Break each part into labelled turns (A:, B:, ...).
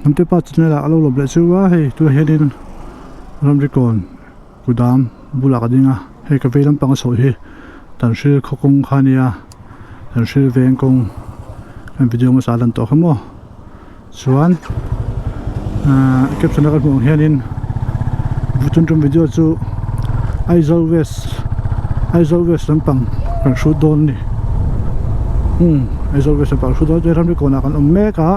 A: Hnamte pa channel ah a lo lawm leh chu a hei tunah hianin ramri kawn kudam bulah ka ding a hei ka vei lampang a chhoh hi Tanhril khaw kawng kha a nia Tanhril veng kawng kan video hmasa a lan tawh kha maw chuan ahh caption a ka hmuh ang hianin tun tum video chu Aizawl west Aizawl west lampang kan hrut dawn a ni umm Aizawl west lampang kan hrut dawn chuan ramri kawnah kan awm mek a.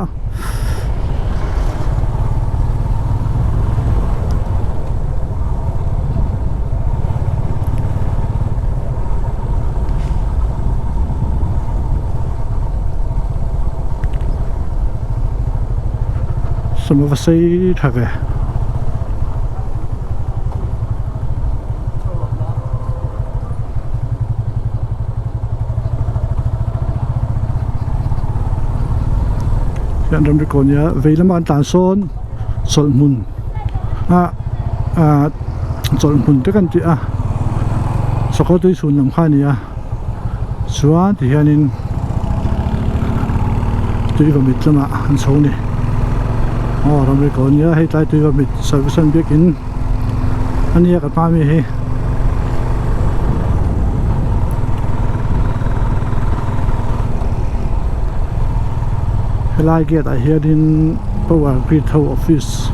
A: Sawm ava sei tha ve. Hian ramri kaw nia vei lama an tlan sawn chawlh hmun ah ah chawlh hmun te kan tih a sakawr tui chhun lam kha a ni a chuan ti hianin tui vawmit lamah an chho a ni aw ramri kaw nia hei tlai tui vawmit service an biakin a nia ka hma ami hi. Helai gate ah hianin power grid ho office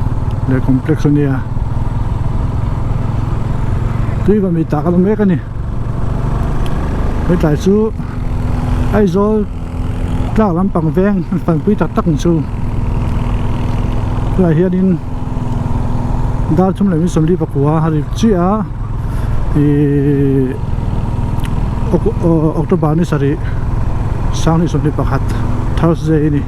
A: leh complex a nia tui va mi tak a la mek a ni hetlai chu Aizawl tlak lampang veng an fanpui tak tak ang chu tunah hianin dar thum leh mi sawmli pakua a ri chiah a ihh October ni sarih sanghnih sawmhnih pakhat Thursday a ni.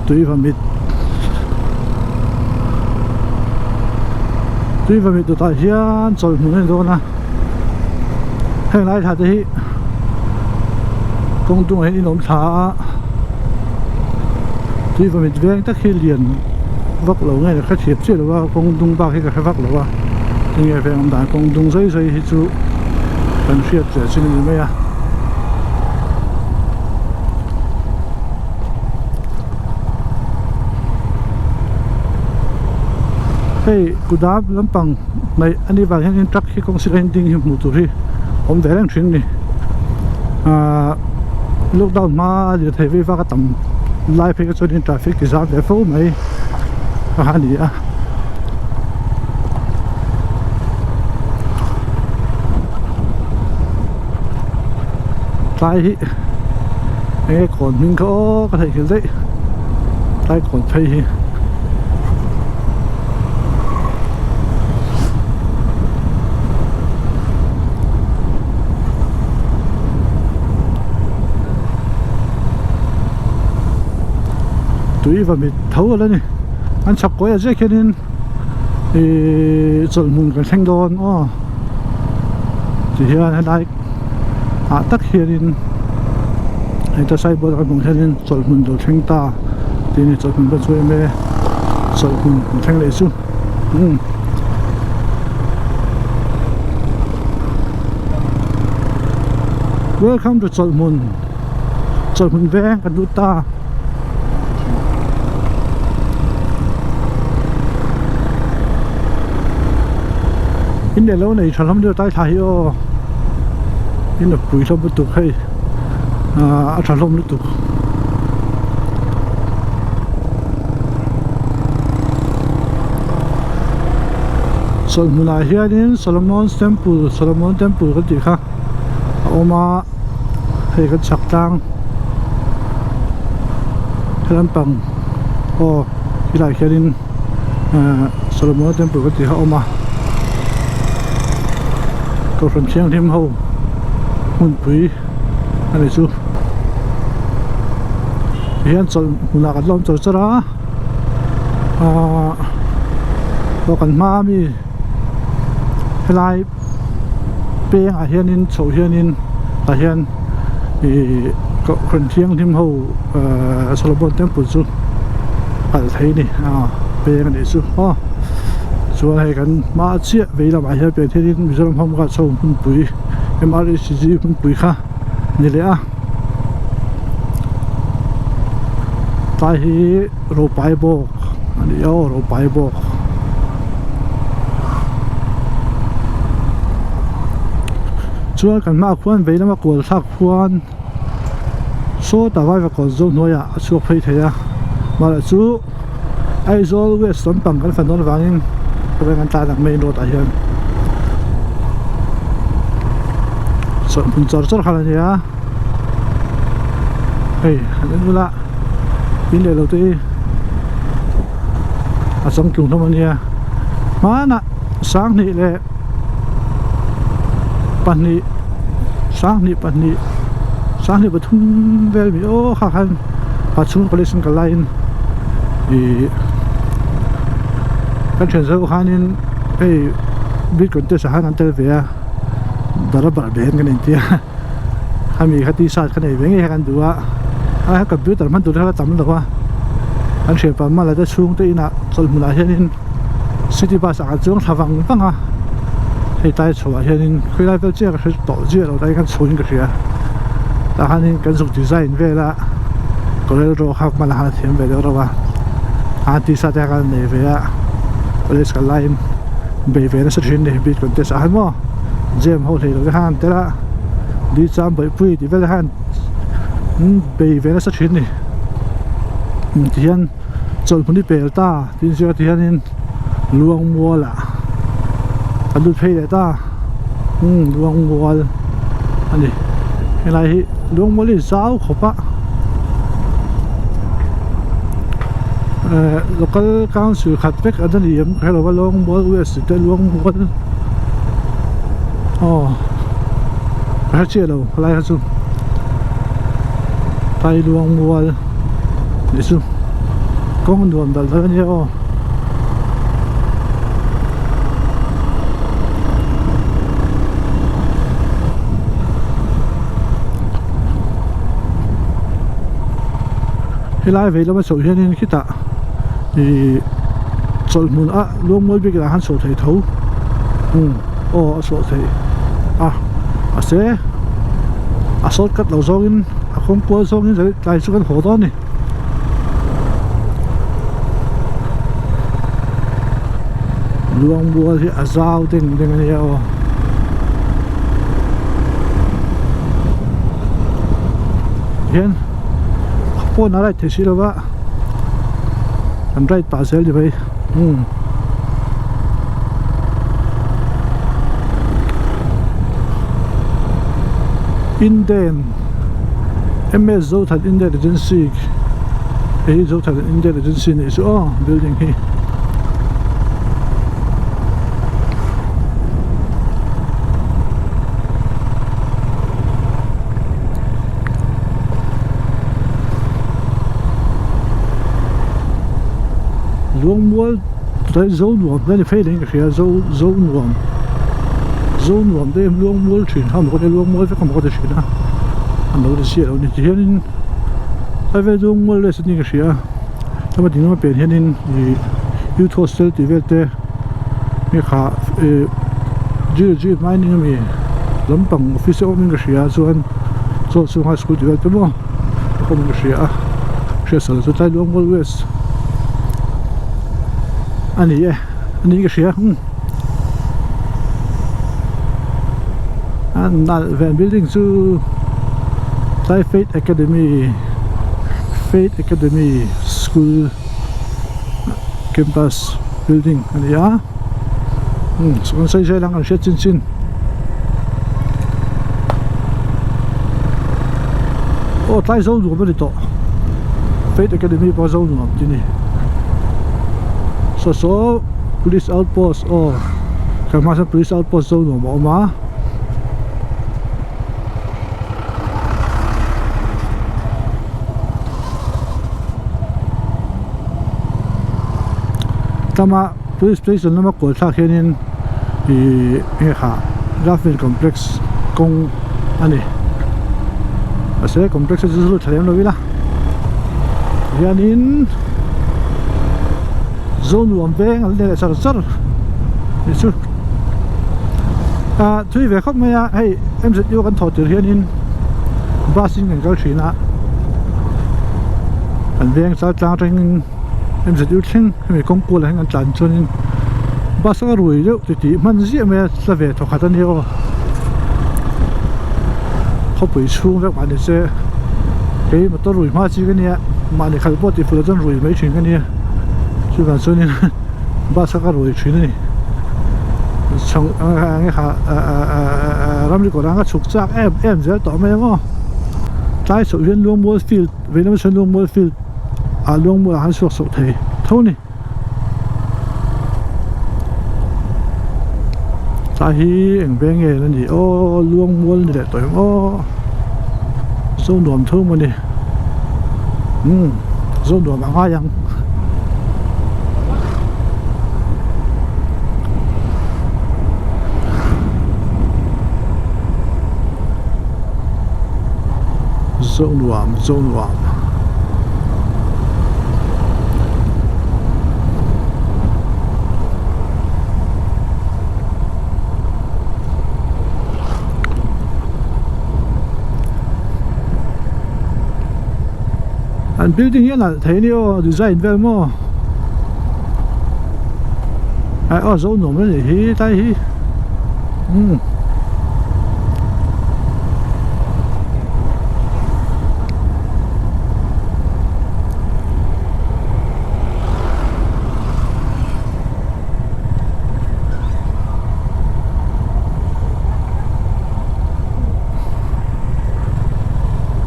A: Tui vamit Tui vamit dawtah hian chawlh hmun a ni dawn a heng lai thla te hi kawng dungah hian in awm thla a tui vamit veng tak hi lian vak lo nge ka hrethiam chiah lo a kawng dung bak hi ka hre vak lo a tinge veng awm dan kawng dung zai zai hi chu kan hriat ve chin a ni mai a. Hei kudam lampang hnaih a nih vang hianin truck hi kawng sirah hian ding hi hmuh tur hi awm ve reng thin a ni ahh lockdown hma a lirthei vei vak a tam lai phei kha chuanin traffic ti zam ve fo mai a ni a. Tlai hi enge kawn hming kha aw ka theihnghilh daih tlai kawn phei hi. Tui va mit tho a la ni an chhak kawi ah zek hianin ihh chawlh hmun kan thleng dawn aw ti hian helai ah tak hianin heta signboard kan hmuh hianin chawlh hmun lo thleng ta tih a ni chawlh hmun pawh chu em e chawlh hmun kan thleng leh chu umm. Welcome to chawlh hmun chawlh hmun veng kan lut ta. In leh lo nei tha hlawm deuh tai thla hi aw in a pui hlawm lutuk hei ah a tha hlawm lutuk. Chawlhmunah hianin Solomon's Temple Solomon Temple kan tih kha a awm a hei kan chhak tlang he lampang aw helaiah hianin ahh Solomon Temple kan tih kha a awm a Kohhran Thianghlim ho hmunpui a ni chu. Hian chawlh hmunah kan la awm char char a ahh aw kan hma ami helai pengah hianin chhoh hianin tah hian ihh kohhran thianghlim ho ahh Solomon temple chu kalh thei a ni ah peng a nih chu aw chuan hei kan hma chiah vei lamah hian pian hianin Mizoram home guard ho hmunpui. MRHG hmunpui kha ni leh a tlai hi ropai bawk a ni a aw ropai bawk. Chuan kan hmaah khuan vei lama kual thlak khuan sawtah vai vakawn zo hnuaiah a chhuak phei thei a mahla chu Aizawl west lampang kan fan dawn avangin khawvel kan tlan ang main road ah hian chawlhhmun char char khan a ni a hei han en ula in leh lo te hi a changtlung hlawm a nia hmanah sanghnih leh pahnih sanghnih pahnih sanghnih pathum vel mi aw kha khan pachhung college an kal laiin ih kan thian zawk khanin hei big contest ah khan an tel ve a barabar ben kan intia khami kha t-shirt kha nei ve ngei kha kan duh a a computer hman tur kha a tam lo a kan thianpa mala te chhungte inah chawlhmunah hianin city bus ah kan chuang thla vang vang a hei tlai chhoah hianin khawilai vel chiah ka hre tawh chiah lo tlai khan chhuin ka hria tah hianin kan zuk design vel a kawrel rawh kha hman a han thiam ve deuh reuh a a t-shirt te kha kan nei ve a college kal laiin bei ve nasa thin a ni beat contest ah hian maw jam ho hlei lo te khan an tel a di cham bawihpui tih vel te khan bei ve nasa thin a ni tihian chawlhmun hi pel ta. Tin zir ti hianin Luangmual ah a lut phei leh ta umm Luangmual a ni helai hi Luangmual hi zau khawp a eh local council khat vek an ni em ka hrelo a Luangmual west te Luangmual aw ka hre chiah lo helai kha chu tlai Luangmual tih chu. Kawng nuam dal dal ania aw. Helai vei lama chhoh hianin khitah ih chawlhhmun a luangmual bik lah khan chhoh thei tho umm aw a chhuah theih a mahse a shortcut lo zawngin a kawngkual zawngin tlai chu kan haw dawn a ni. Luangmual hi a zau deng deng a nia aw hian phone a right thei si lova kan right pah zel ni mai umm. Inden MS Zothan Indian Agency hei hi Zothan Indian Agency anih chu aw building hi. Luangmual tunah hian Zonuam te a ni phei niin ka hria Zo Zonuam Zonuam te Luangmual thin kha maw ka ti Luangmual vek a maw ka ti thin a. An lo ti chiah lo a ni tihianin tlai vel chu mual leh sawtin ka hria a chuan a ding lama pian hianin ih youth hostel tih vel te nge kha ih geology mining ami lampang office te awmin ka hria a chuan chaw chhung high school tih vel te maw a awmin ka hria a hriatsual chu tlai luangmual west a ni e a niin ka hria umm. A nalh ve building chu tlai faith academy faith academy school campus building a ni a umm sawn sawi zel ang an hriat chin chin aw tlai zo nuam a ni tawh faith academy pawh zo nuam tih a ni saw saw. Police outpost aw kan hmaah sawn police outpost zo nuam a awm a. Tlama police station lama kual thlak hianin ihh enge kha Garfield complex kawng a ni mahse complex hi chu lut thla lem lo ila hianin. Zo nuam veng an nei leh char char tih chu Ah thui ve khawp mai a hei M_Z_U kan thawh tir hianin bus in kan kal thin a kan veng chal tlang atangin M_Z_U thleng hemi kawng kualah hian kan tlan chuanin bus a rui deuh ti tih hman ziah mai a tla ve thawkhat a nia aw khawpui chhung vek mah ni se kei motor rui hma chi ka nia mahni khalh pawh tih fuh loh chuan rui mai thin ka nia chuvang chuanin bus kha ka rui thin a ni chhang eng nge kha ramri kawr ang a chhuk chak em em zel tawh mai ang aw tlai chhoh hian Luangmual field veilam atang Luangmual field ah Luangmual ah khan chhuak chhoh thei tho a ni tlai hi eng veng nge la ni aw Luangmual ni leh tawh em aw Zonuam tho maw ni umm Zonuam a ngai ang. Zonuam Zonuam An building hi a nalh thei a ni aw design vel maw eh aw zo nuam a nih hi tlai hi umm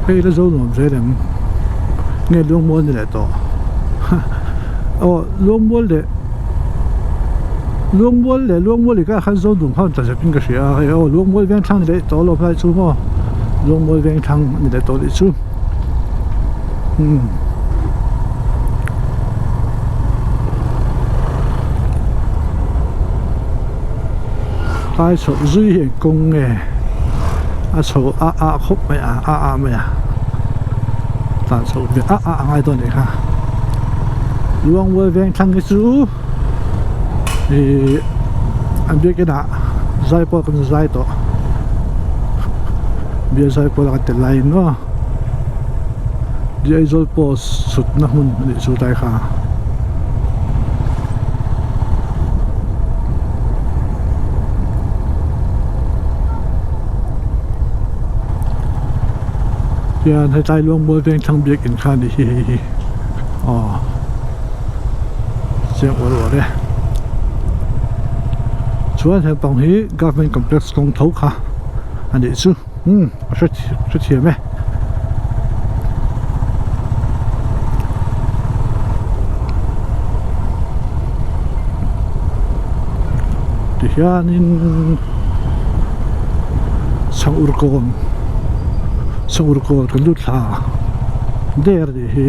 A: Hei la zo nuam zel em nge Luangmual ni leh tawh aw Luangmual leh Luangmual leh Luangmual ih kha khan zo nuam khan ta zep in ka hria a hei aw Luangmual veng thlang ni leh tawh alawm lai chu maw Luangmual veng thlang a ni leh tawh anih chu umm. Tlai chhoh zui hi eng kawng nge a chho a a khawp mai a a a mai a tlan chhoh ve a a a ngai dawn anih kha Luangmual veng thlang hi chu ihh an biakin ah zai pawh kan zai tawh bial zai pawh kan tel laiin maw Aizawl post chhutna hmun anih chu tlai kha. Hian hetlai Luangmual veng thlang biakin kha a ni hi hei hi aw chiang uar uar e chuan hepang hi government complex kawng tho kha a nih chu umm a hrethiam e. Tihianin Chhangur kawn Chhangur kawn kan lut thla der anih hi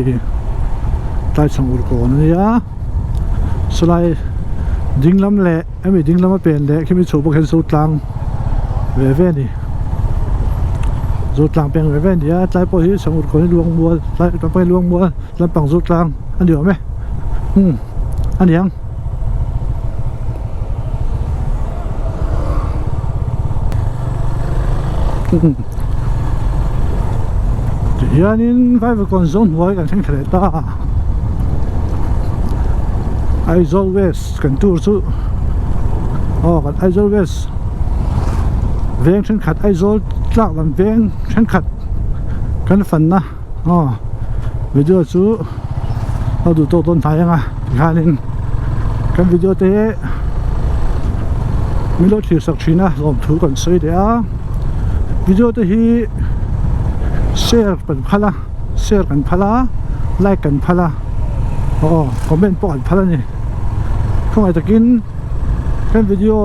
A: tlai Chhangur kawn a nia sawlai ding lam leh hemi ding lama pen leh khimi chhoh bawk hian Zotlang ve ve a ni Zotlang peng ve ve a ni a tlai pawh hi Chhangur kawn hi Luangmual tlai pawh hi Luangmual lampang Zotlang a ni awm e umm a ni ang. Tihianin Vaivakawn zawng hnuai kan thleng thla leh ta Aizawl West kan tur chu aw kan Aizawl West veng thenkhat Aizawl tlak lam veng thenkhat kan fanna aw video chu a duh tawk dawn hnai ang a tikhanin kan video te hi min lo thlir sak thin a lawmthu kan sawi leh a video te hi share kan phal a share kan phal a like kan phal a aw comment pawh kan phal a ni khawngaih takin kan video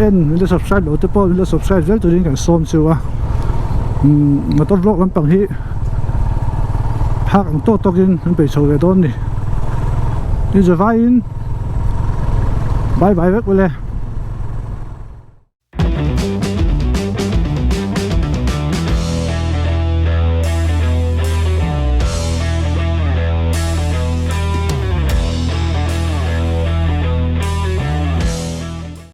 A: en min la subscribe loh te pawh min la subscribe zel turin kan sawm chu a umm motor vlog lampang hi. Phak ang tawk tawkin an peih chho ve dawn ni. Tin zavaiin bye bye vek ule.